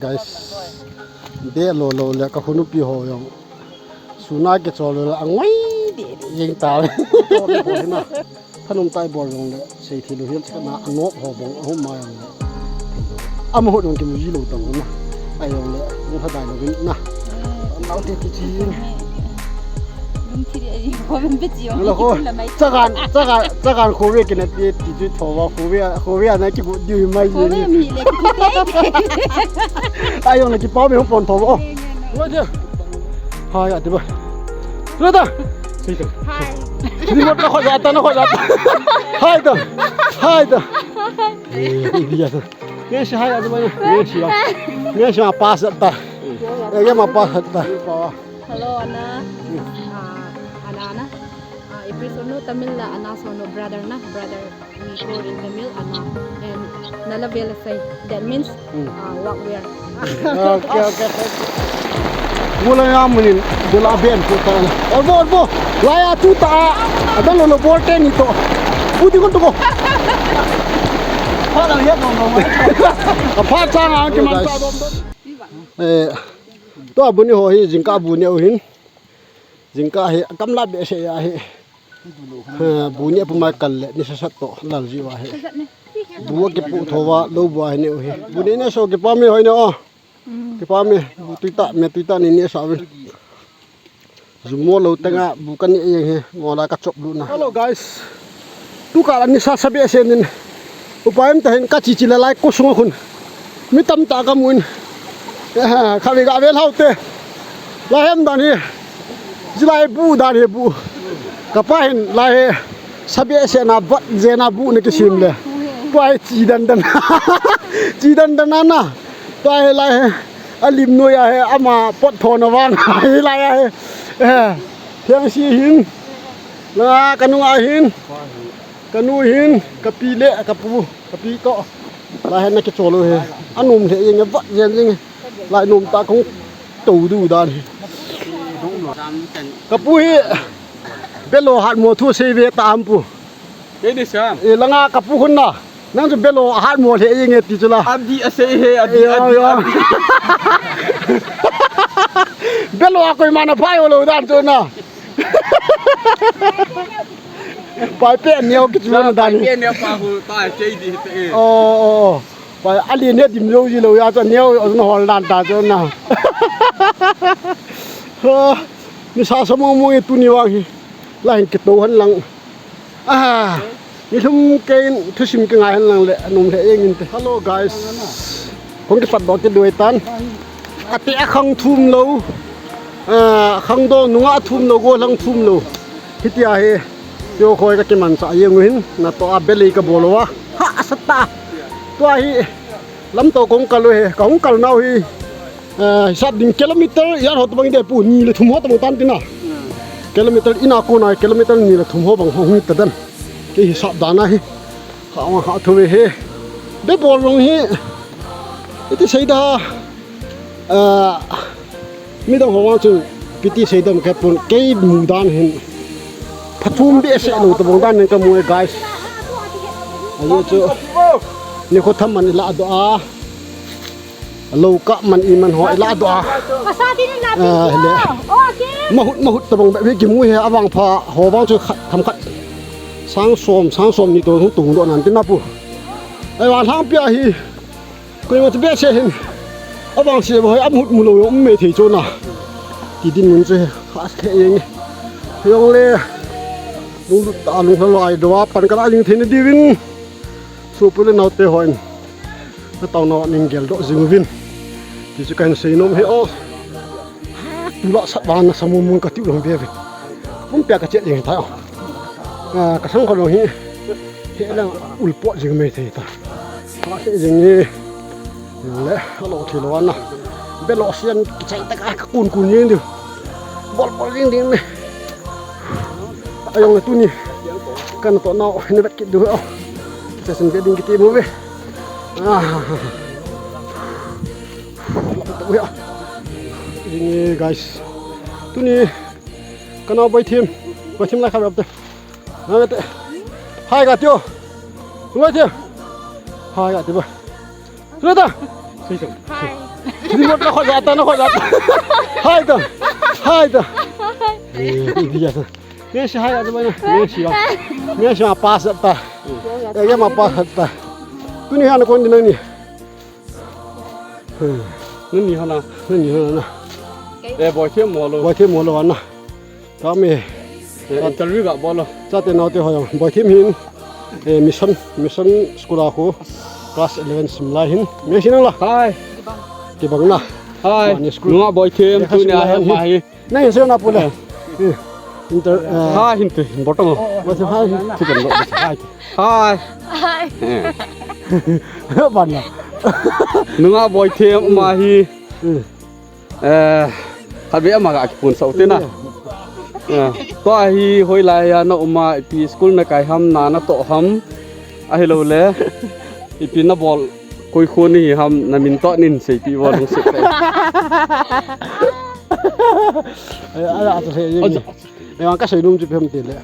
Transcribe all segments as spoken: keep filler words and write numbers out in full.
Guys, de lo lo le ka hunupi ho jong. Suna ke chol lo le angoi de de jeng ta le. To ke bol na. Thanom tai bol jong le sei thei lo hel chana anop ho bong ahum ma jong le. Ama ho jong ke mu ji lo tang na. Ai jong le, mu tha dai lo bin na. Nau te ti chi. Lungthim a, comment bit jong. Lo ho. Chagan, chagan, chagan khove kina ti, ti chu thova khove, khove ana kigu diu mai. Khove mi le kiti. Ai jong le kipa mi hung pon thova. Lo dia. Hai, ati ba. Lo da. Hai. Ni mo ta kho ja ta, na kho ja ta. Hai da. Hai da. Eh, ni dia ta. Ni si hai, ati ba. Ni si ba. Ni si ma pa sa ta. Eh, ma pa sa ta. Hello, Ana. Ah, Ana, Ana. Ah, if you know Tamil la, Ana sono brother na, brother. We call in Tamil, Ana. And Nalavel say, that means, Hmm. ah, what we are. Okay, okay. Bola ya munin, bola ben ko ta. Orbo, orbo. La ya tu ta. Ada lo lo bol te ni to. Buti ko to ko. Apa chang ang kiman ta dom dom. Eh, to abuni ho hi jingkah abuni ho hin. Jingkah hi, kam la behseh ahi. Ha, bu ni apu mai kal le, ni sasat to, lal ji wa hi. Bu akipu tho va, lo bu ahi ni u hi. Bu ni ne so kipa mi hoi ne o. Kipa mi, bu tui ta, me tui ta ni ni sa ve. Jumo lo tenga, bu ka ni e hi, mo la ka chop lu na. Hello guys. Tu ka la ni sa sa behseh nin. Upai um ta hin ka chi chi la lai ko sunga khun. Mi tam ta ka mun. Eh, kha ve ga ve lau te. La hem dan hi. Ji lai bu dan hi bu. Ka pa hin lai he. Sa behseh na bat je na bu ne kisim le. Pai chi dan dan. Chi dan dan na na. Pai lai he. A lim noi a he. Ama pot tho na vang. Lai a he. Eh. Thiang si hin. La ka nung a hin. Ka nu hin, ka pi le, ka pu, ka pi to. Lai hin na kichol u hi. Anom le jeng, vat jeng jeng. Lai nom ta kong to du dan hi. Ka pu hi, belo hat mo thu sei ve ta am pu. Kei ni sam. E langa ka pu hun na. Nang chu belo hat mo le jeng e ti chu la. Adi a sei he, adi, Yo, adi, yo. Adi. Belo a koi mana phai o lo dan chu na. Pai pe neo ki chu na dan. Pai pe neo pa hu ta chei di te. Oh, oh, oh. Pai ali ne dim lo ji lo ya cha neo o na hol dan ta chu na. Ha, ni sa sa mo mo e tu ni wa hi. La hin ki to han lang. Ah, ni lhum kein thusim ki ngai han lang le, anom le jeng in te. Hello guys. Kong kipat doh kit diu tan. Ati a khang thum lo. Ah, khang do nunga thum lo, go lang thum lo. Hiti a hi. Yo khoi ka kiman sa jeng u hin. Na to a beli ka bol u a. Ha, asa ta. Tua hi. Lam to kong kal u hi. Ka hung kal nau hi. Ah, hisap ding kilometer, ya ho tabang de pu, ni le thum ho tabang tan tina. Kilometer ina kona, kilometer ni le thum ho bang ho hung ta dan. Kei hisap dan a hi. Ha, ha, thu ve he. Be bol long hi. Iti sei da. Ah, mi dang ho wang chun, piti sei dam ka pun, kei mu dan hin. Phathum behseh lo tabang dan nen ka mu e, guys. Ayo chu. Ni kho tham man i la do a. Lo ka man i man ho i la do a. Ka sa din la Ah, le. Okay. Mahut, mahut tabang be ki mu he avang pha ho bang chu khat tham khat. Sang som, sang som ni to hung tung do nan tin na pu. Ai wa hang pia hi. Koi ma behseh hin. Avang se bo hoi amut mu lo um me thei chu na. Ti din mun che ha se jeng. Jong le. Lung lut ta lung hla lai do a pan ka la jing thei na diuvin. Su pu le nau te hoi. Na tau na ning gel do jing uvin. Ti chu kan sei nom he o. Tu la sat vang na sa mun mun ka tiu long be ve. Pum pia ka chet jing ta. Ah, ka sang ko long hi. He la ul po jing me thei ta. Ka se jing ni. Le, lo thi lo na. Be lo sian ki chai ta ka kun kun jing diu. Bol bol jing ding ne. Ayong tu ni. Kan to nau ne bet ki du. Sa sin be ding ki ti mu ve. Ah. Ui, ah. Ini, guys. Tuni. Kana boy team. Boy team la kharap te. Na te. Hai ka tio. Boy team. Hai ka tio. Sudah. Hai. Remote na khoja ta, na khoja ta. Hai ta. Hai ta. Eh, idiot. Messi hai ata bana. Messi ya. Messi ma pass ta. Eh, ya ma pass ta. Tuni hana kon din nang ni. Hmm. Nang ni hana, nang ni hana. Eh, Boithem mo lo. Boithem mo lo ana. Kami. Eh, interview ga bol lo. Chate naote ho jong. Boithem hin. Eh, mission, mission school a khu. Class eleven sim lai hin. Messi nang la. Hai. Kibang na. Hai. Mani school. Nunga Boithem, eh, tuni a hi. Nang hin sona pule. Eh. Inter, eh. Hai hin tu, bottom. Boithem hai hin. Chicken bo. Hai. Hai. Hai. Eh. Bana. Nunga Boithem ma hi. Eh. Eh, khatvei ama ga kipun sau te na. Eh, tua hi hoilai a na um a, ipi school na kai ham, na na toh ham, ahilou le, ipi na bol, koi kho na hi ham, na min toh nin seipi bol dong seipi. Eh, ala, ata sei, eh, ka sei nom chu pem te le.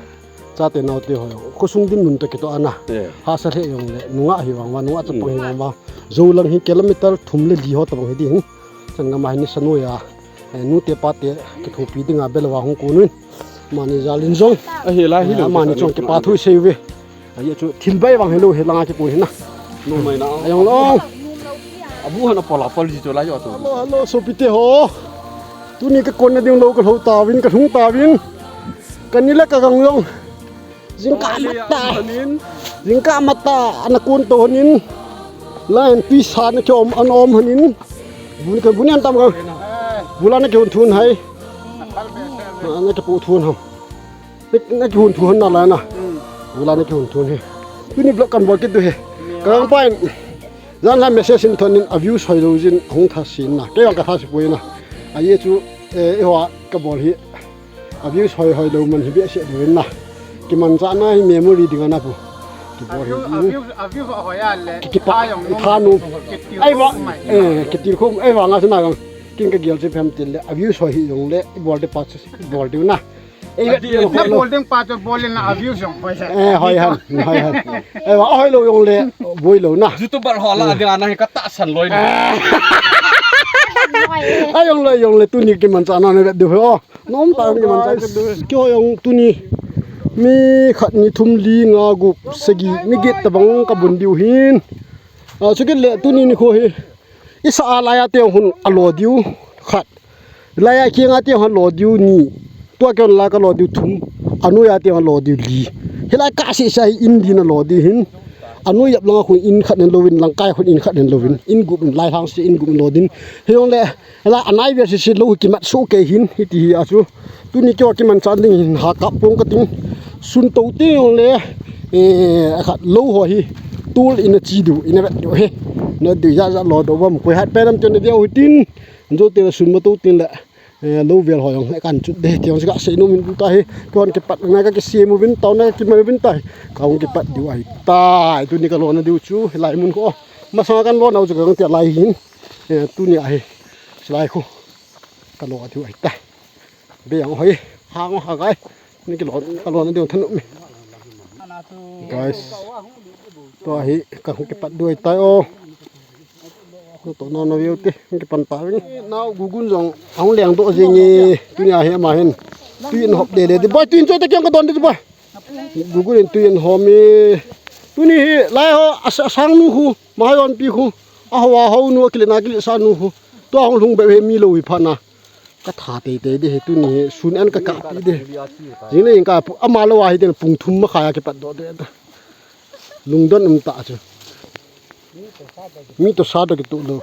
Chate naote ho. Khosung dinmun toh kitoh ana. Eh. Hahsa lheh jong le, nungah hi vang uva, nungah chapang hi vang uva. Jou lang hi kilometer thum le li ho tabang hi ding. Chan gam a hi nisa noiya. Eh, nute pate kithopi dinga bel uva hung kon un. Mani jal in jong. Ahi lai hi. Eh, lo mani jong kipa thu sei uve. Ahi chu thil bai vang hilou hi langa kikon hi na. Numei na. Ajong lo. Abu han apol apol ji chu lai jo tu. Hello, hello, sopite ho. Tuni ka kon na ding lou ka lhou tauvin, ka lhung tauvin. Ka ni le ka gang jong. Jingkah matah. Jingkah matah ana kon to honin. Lain tui sa na kiom an om honin. Bun ka bun an tam ka. Bula na kiun thun hai. Na kipu thun ham. Na kihun thu hon na la na. Vela na kihun thu hi. Tuni vlog kan bol kit diu hi. Ka gang pai. Jan la message in thon in a view soi lou jin hung tha sin na. Kei vang ka tha si pui na. A ye chu, eh, i hoa ka bol hi. A view soi hoi lou man hi bia se diu na. Kimanchah na hi memory ding ana pu. Kibol hi. A view, a view hoi a le. Ki, kipa, tha jong i tha nu. Kitil khum mai. Eh, kitil khum. Ei vang a sina gang. Kin ka gel si phem til le. A view soi hi jong le. I bol de pa chu. I bol diu na. Ei, na bol ding pa chu bol in na a view jong hoi. Eh, hoi han, hoi han. Eh, wa hoi lou jong le, boi lou na. YouTuber ho la ding ana hi ka tahsan loi na. A jong le, jong le tuni kimanchah na na vet diu ho. Nom ta kimanchah. Kei ho jong tuni. Mi khat ni thum li nga gup sagi mi get tabang ka bun diu hin. A, chukit le tuni nikho hi. I sa a lai a te hon a lo diu khat. Lai a kiang a te hon lo diu ni. Tua kiang la ka lo diu thum. A noi a te hon lo diu li. Hilai ka si sa hi in din a lo diu hin. A noi yap lang a khun in khat nen louvin, lang kai khun in khat nen louvin. In gup in lai hang si in gup in lo din. Hi jong le, hilai a nai vel si si lou kimat so kei hin. Hiti hi a chu. Tuni kei a kimanchah ding hin ha kap pong ka ting. Sun to te jong le, eh, a khat lou ho hi. Tul in a chi diu, in a vet diu hi. Na diu ja ja lo do bam koi hat pe lam te na diu hi tin. Jou te sun ma to tin le, eh, lou vel ho jong le kan chut de. Ti jong si ka sei nom in ta hi. Kon kipat na ka kisem uvin tau na ki ma uvin ta hi. Ka hung kipat diu ahi ta. Tuni ka lo na diu chu, hilai mun kho. Masang kan lo na u chu ka hung ti lai hin. Eh, tuni ahi. Silai kho. Ka lo a diu ahi ta. Be ang hoi, hang ha gai. Ni kilo, kilo na ding thanop mi. Guys. Tua hi, ka hung kipat diu ahi tai o. Ko to na na view te, kipan pa ni. Nau gugun jong, ang leng do jing e. Tuni ahi ama hin. Tui in hop de le. Di boy, tui in choi ta kiang ka don di boy. Gugun in tui in hom e. Tuni hi, lai ho, a sa-, sang nu khu, ma ha yon pi khu. A ho, a ho nu, a kile na kile sa nu khu. Tua hung lhung be he mi lo hi pha na. Ka tha tei tei de hi tuni hi sun an ka kap pi de. Jing le jing ka pu, ama lo a hi de pung thum ma kha a kipat doh de ta. Lungdon um ta chu. Mi to sa to kitu lo.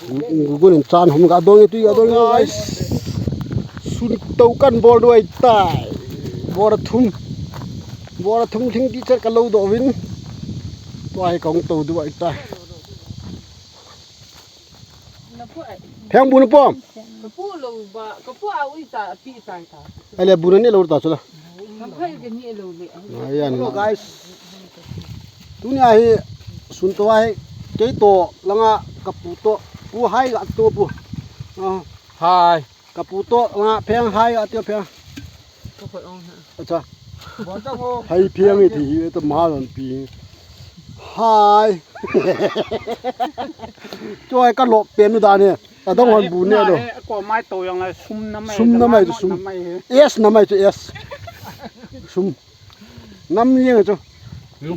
Gu-, gugun in chan hom ga dong e tu ga dong e. Guys. Sun to kan bol diu ahi tai. Bora thum. Bora thum thing ti chet ka lo doh vin. Tua hi ka hung to diu ahi tai. Na pu ai. Pheng bu na pom. Ka pu lo ba, ka pu a ui ta, pi ta ta. Ai le bu na ni lo ta chu la. Ka phai ka ni lo le. Ai ya ni. Hello guys. Tuni ahi sun to ahi. Kei to langa ka pu to. Pu hai ga to pu. Ah. Hai. Ka pu to langa pheng hai ga to pheng. Ka khoi ong ha. Acha. Hai phiang e ti hi to ma lon pi. Hai. Choi ka lop pen u dan e. Adang hon bu ne do. Ko mai to yang la sum na mai. Sum na mai to sum. Yes na mai to yes. Sum. Nam yeng chu.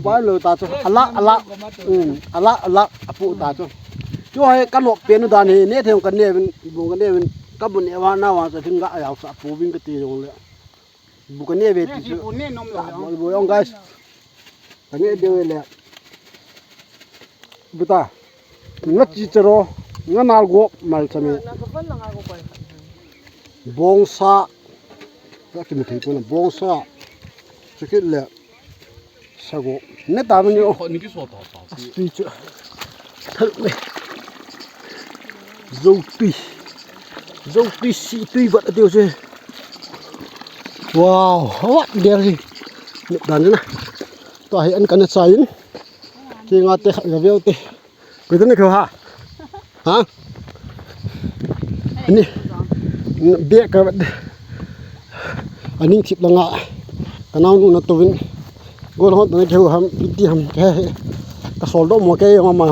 Bai lo ta chu. Ala ala. Um, ala ala apu ta chu. Chu hai ka lop pen dan hi ne theng ka ne vin bu ka ne vin ka bu ne wa na wa sa thing ga ya sa pu vin ka ti jong le. Bu ka ne ve ti chu. Bu bu yong guys. Ka ne de le. Buta. Nga chi chero, nga nal go mal chami. Bongsa. Ka ki mi thei ko na bongsa. Chakit le. Sago. Ne ta mani o. Kho ni ki so ta sa. Tui chu. Thal me. Zo tui. Zo tui si tui vat a deu se. Wow, hawat der hi. Ne ta ni na. To hi an kan sa in. Ki nga te kha ga veu te. Koi tuni kho ha. Ha? Ani. Be ka. Aning thip langa. Ka nau nu na to vin. Gol hon tuni kho ham, piti ham ke. Ka sol do mo ke ma ma.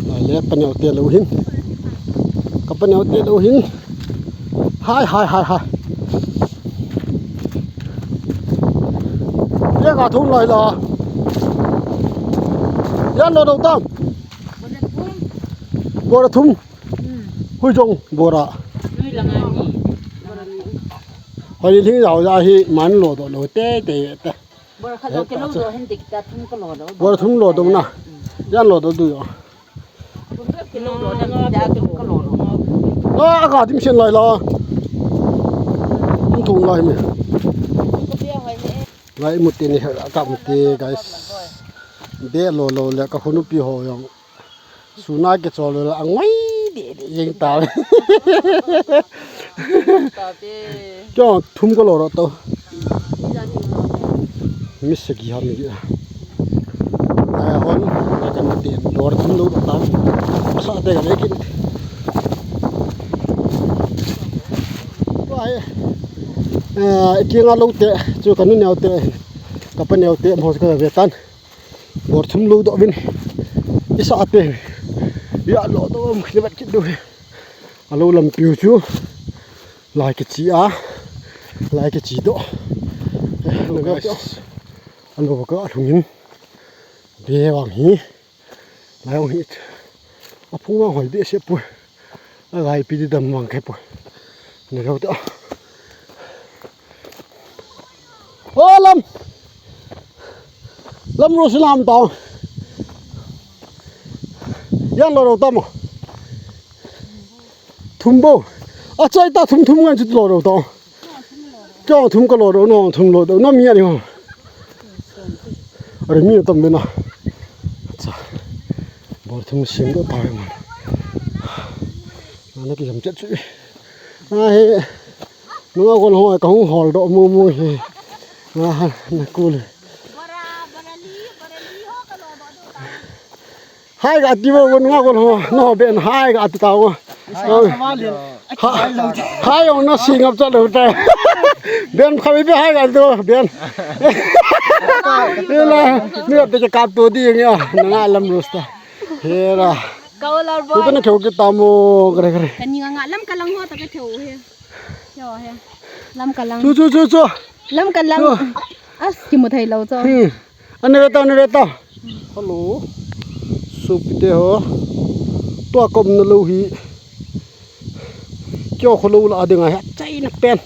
Lai le pa neo te lo hin. Ka pa neo te lo hin. Hai, hai, hai, hai. Ye ka thum lai la. Yan lo do tam. Bora thum. Hui jong bora. Hoi ling yau ya hi man lo do lo te te te. Bora kha do ke lo do hin dik ta thum ka lo do. Bora thum lo do na. Yan lo do du yo. Ke lo do da ke thum ka lo do. La ka dim sen lai la. Thum lai me. Lai mu te ni ha ka mu te guys. Be lo lo le ka hunu pi ho yong. Suna ke chol la angoi de de yeng ta. Kyo thum ko lo ro to. Mi se ki ha mi ki. Ai hon ka kan te dor thum lo ta. Sa te ka le kin. Ko ai. Eh, ki nga lo te chu ka nu neo te. Ka pa neo te mo ka ve tan. Bor thum lo do vin. Isa te. Ya lo do khile vat kit do. Alo lampiu chu. Lai ke chi a. Lai ke chi do. Lo ga. Alo ka alhungin. Be wang hi. Lai wang hi. Aphung wang hoi be se pu. Agai pi di dam wang ke pu. Ne lo ta. O lam. Lam ro silam ta. Yan lo ro ta mo. Thum bo. Achai ta thum thum ngan chu lo ro ta. Kyo thum ka lo ro no thum lo do no mi ani ho. Are mi tam be na. Cha. Bor thum sim do ta ma. Ana ki jam chet chu. A he. Nunga kon ho ka hung hol do mu mu he. A ha na kul. Hai ga ti bo nunga kon ho no ben hai ga ti ta wo. Hai ong na sing up cha lo ta. Ben kha be hai ga do ben. Ela ni te ka to di nge na nga lam rosta. Hera. Kau lar boy. Ko na kheu ke ta mo kare kare. Kani nga nga lam ka lang ho ta ka kheu he. Yo he. Lam ka lang. Chu chu chu chu. Lam ka lang. Chu. As ki mu thei lo chu. Hmm. Ane ve ta, ane ve ta. Hello. Sopite ho. Tua kom na lo hi. Kyo kho lo la ding a hi. Chai na pen.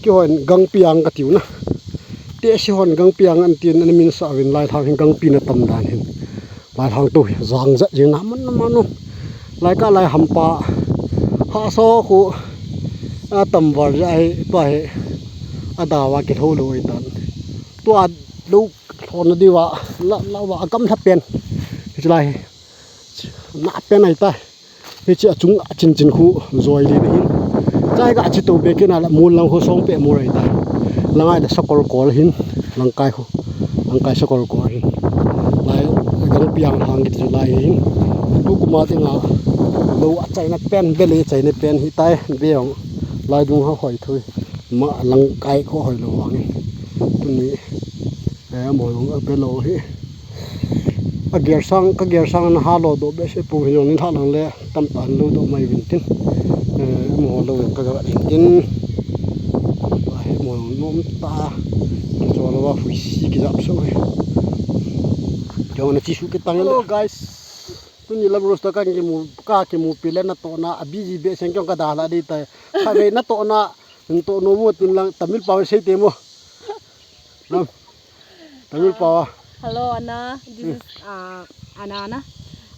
Kyo hon gang piang ka tiu na. Te si hon gang piang an tin an min sa vin lai thang hin gang pi na tam dan hin. Lai thang tu hi jang ja jing na man na man no. Lai ka lai hampa. Ha so khu. A tam var ja hi pa hi. A dawa ki tho lo i tan. Tua lo thon na diwa. La la wa kam tha pen. Hi lai. Na pen ai ta. Hiche achung a chin chin khu joi le hin. Chai ga chi to be ke na la mul lang khu song pe mu rai ta. Langai da sakol kol hin. Langkai khu. Langkai sakol kol hin. Lai gang piang hang ki lai hin. Tu kuma te nga. Lo a chai na pen be le chai na pen hi tai be ong. Lai dung ha hoi thui. Ma langkai khu hoi lo wang hin. Tu ni. Eh, mo long a be lo hi. Ka gear sang, ka gear sang na ha lo doh behseh pum hi jong nin ha lang le tam ta lo doh mai vin tin. Eh, mo lo ka ga vin tin. Ba he mo nom ta. Ki cho lo ba hui si ki jap so he. Jong na chi su ki tang. Hello guys. Tuni Lamrose to ka kimu, ka kimupi le natohna a busy behseh kei jong ka dalha ding tai. Khatvei natohna, natoh nom mo tin lang Tamil pao sei te mo. Nam. Tamil pao a. Hello, Anna. This is uh, Anna, Anna.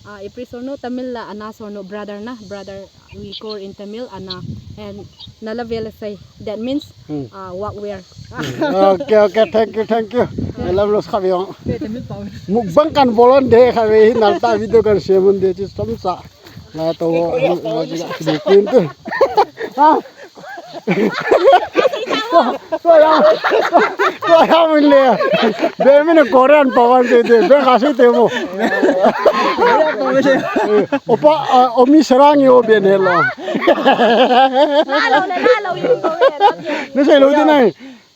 Uh, April Sorno, Tamil la Anna Sorno, brother na, brother. We call in Tamil Anna. And Nalavelasai. That means Hmm. uh, work wear. Okay, okay, thank you, thank you. Lamrose khatvei jong. Mukbang kan bol un de khatvei hi nal ta video kan sem un de chi som sa. Na to, na ji ka di pin tu. Ha? To ya, to ya min le. Be min Korean pao an de de, be ka sei te mo. Opa, ah, omi sarang yo be ne lo. Na lo, na lo, yung Korean. Na sei lo de nai.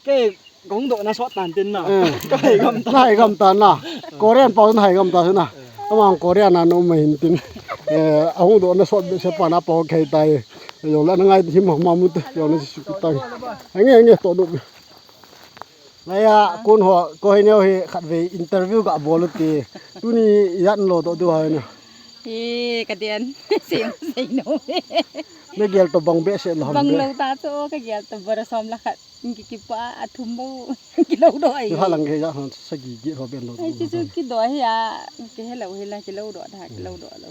Kei Kong doh na sot tan tin na. Eh. Ka hai gam ta. Na hai gam ta na. Korean pao na hai gam ta na. Amang Korean na no ma hin tin. Eh, ahung doh na sot behseh pa na pao kei tai. Jong la na ngai him ma mu te. Jong na su ki tang. Ange, ange to doh. Laiya, kun ho, ko hi neo hi khatvei interview ga bol u ti. Tuni ijat lo doh diu ham na. Hi, ka dian. Sei, sei no. Na gel to bang behseh lo ham. Bang lo ta to, ka gel to bara som la khat. Ki kipa a thum bou. Ki lo doh ai. Ki halang ke ja han sagi gi ho ben lo. Ai chu chu ki doh hi a. Ki hello hi la ki lo doh da ki lo doh lo.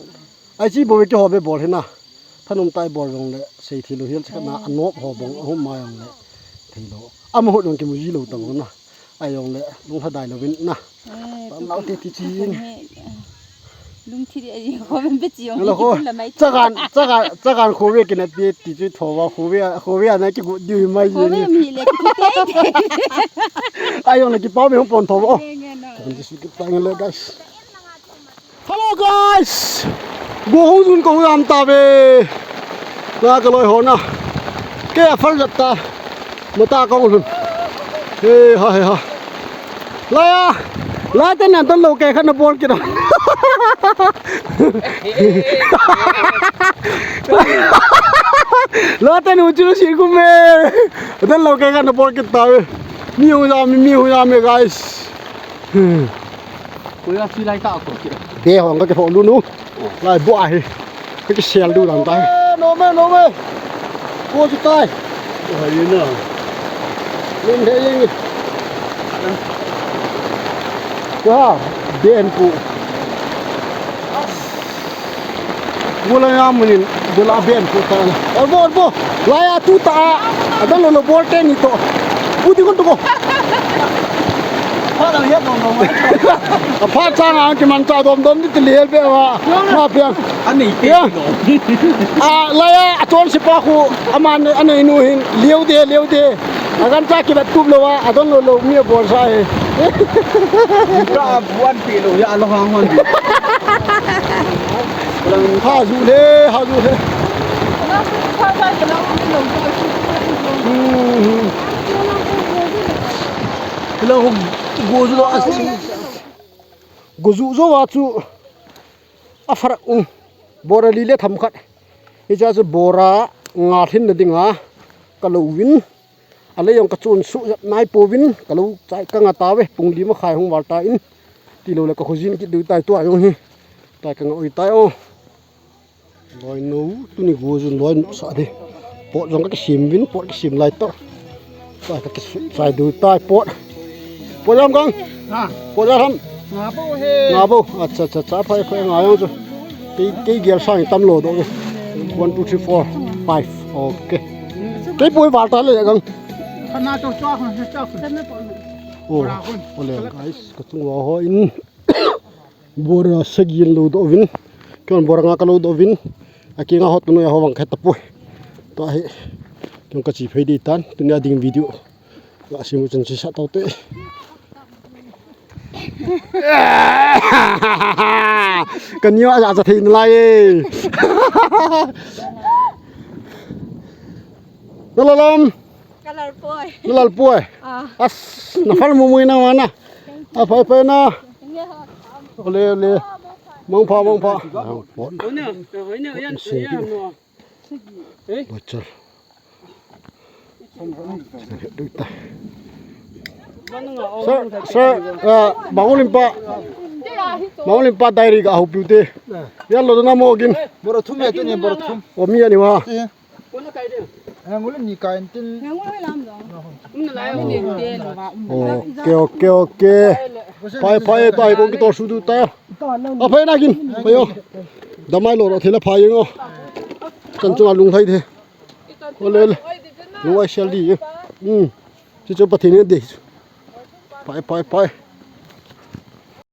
Ai chi bou ki ho be bol hi na. Thanom tai bol jong le sei thi lo hial chakna a nop ho bong a hum ma jong le. Thei lo. Ama ho jong ki mu ji lo ta bong na. Ai jong le lung ha dai lo vin na. Tam lau te ti chi. Lung thi di ai ko ben be chi jong. Lo ko. Chagan, chagan, chagan khove kina pe ti chu thova khove, khove ana ki gu diu mai ji. Khove mi le ki te. Ai jong le ki pao mi hung pon thova. Kan ji su ki tang le guys. Hello guys. Go hung jun ko hung am ta ve. Na ka loi ho na. Ke a phal jat ta. Mata kong lhun. He ha he ha. Laiya. Lai te nan ton lo ke khan bol kit. Lai te nu chu si ku me. Ton lo ke khan bol kit ta. Mi hu ja mi, mi hu ja mi guys. Koi a si lai ka ko ki. Be hong ka ke pho lu nu. Lai bo ahi. Ka ke sel du dan tai. No me, no me. Ko chu tai. Ko ha yin na. Lim he yin. Ko ha. Be an pu. Bula ya munin, bula ben ko ta. Orbo, orbo. Laiya tu ta. Adan lo lo bol te ni to. Puti kon to ko. Pha la ya dom dom. A pha cha nga ki man cha dom dom ni ti le be wa. Ma pian. Ani te. Ya. A laiya a ton si pa khu aman anei nu hin liu de liu de. Agan cha ki bat tup lo wa, adon lo lo mi a bol sa he. Ka buan pi lo ya lo hang hon. Ha ju le, ha ju le. Hmm. Lo go ju lo asi. Go ju jo wa chu. A farak um. Bora li le tham khat. Hicha chu bora nga thin na dinga. Ka lo vin. A lei jong ka chun suh jat nai pouvin, ka lo chai ka nga ta ve, pung li ma khai hung val ta in, ti lo le ka khojin kit diu tai tua jong hi, tai ka nga oi tai o. Loi no, tuni go jun loi no sa de. Pot jong ka kisim vin, pot kisim lai to. Tai ka kisu, tai diu tai pot. Pot jam kang? Ha. Pot jam ham? Nga bo he. Nga bo. Acha, acha, acha, phai, phai, nga jong chu. Kei, kei gel sang tam lo doh ve. One, two, three, four, five. Okay. Kei poi val ta le kang. Khana to chua khun, chua khun. Oh, ole guys, ka chung wa ho in. Bora sagi lo doh vin. Kei bora nga ka lo doh vin. A ki nga hot no ya ho vang khet ta poi. To ahi. Kei ka chi phei di tan, tuni a ding video. Ka simu chun si sa tau te. Ka niu a ja thei nalai e. Na la lam. Ka lal poi. Na lal poi. Ah. As, na fal mu mu na wa na. A phai phai na. Nge ho. Ole, ole. Mangpha, mangpha. Bachal. Sir, sir, uh, Bangulimpa. Bangulimpa diary ga hopiu te. Yan lo na mo gin. Boro thum e tuni, boro thum. O mi ani wa. Ngulin ni kain tin. Okay, okay, okay. Pai, pai, tai, kong kitor sudu tai. A pai na gin. Pai o. Damai lo ro thela pai ngo. Kan chunga lung thai the. Ole, ole. Lung ai sel di. Hmm. Chu chu Pathen in de. Pai, pai, pai.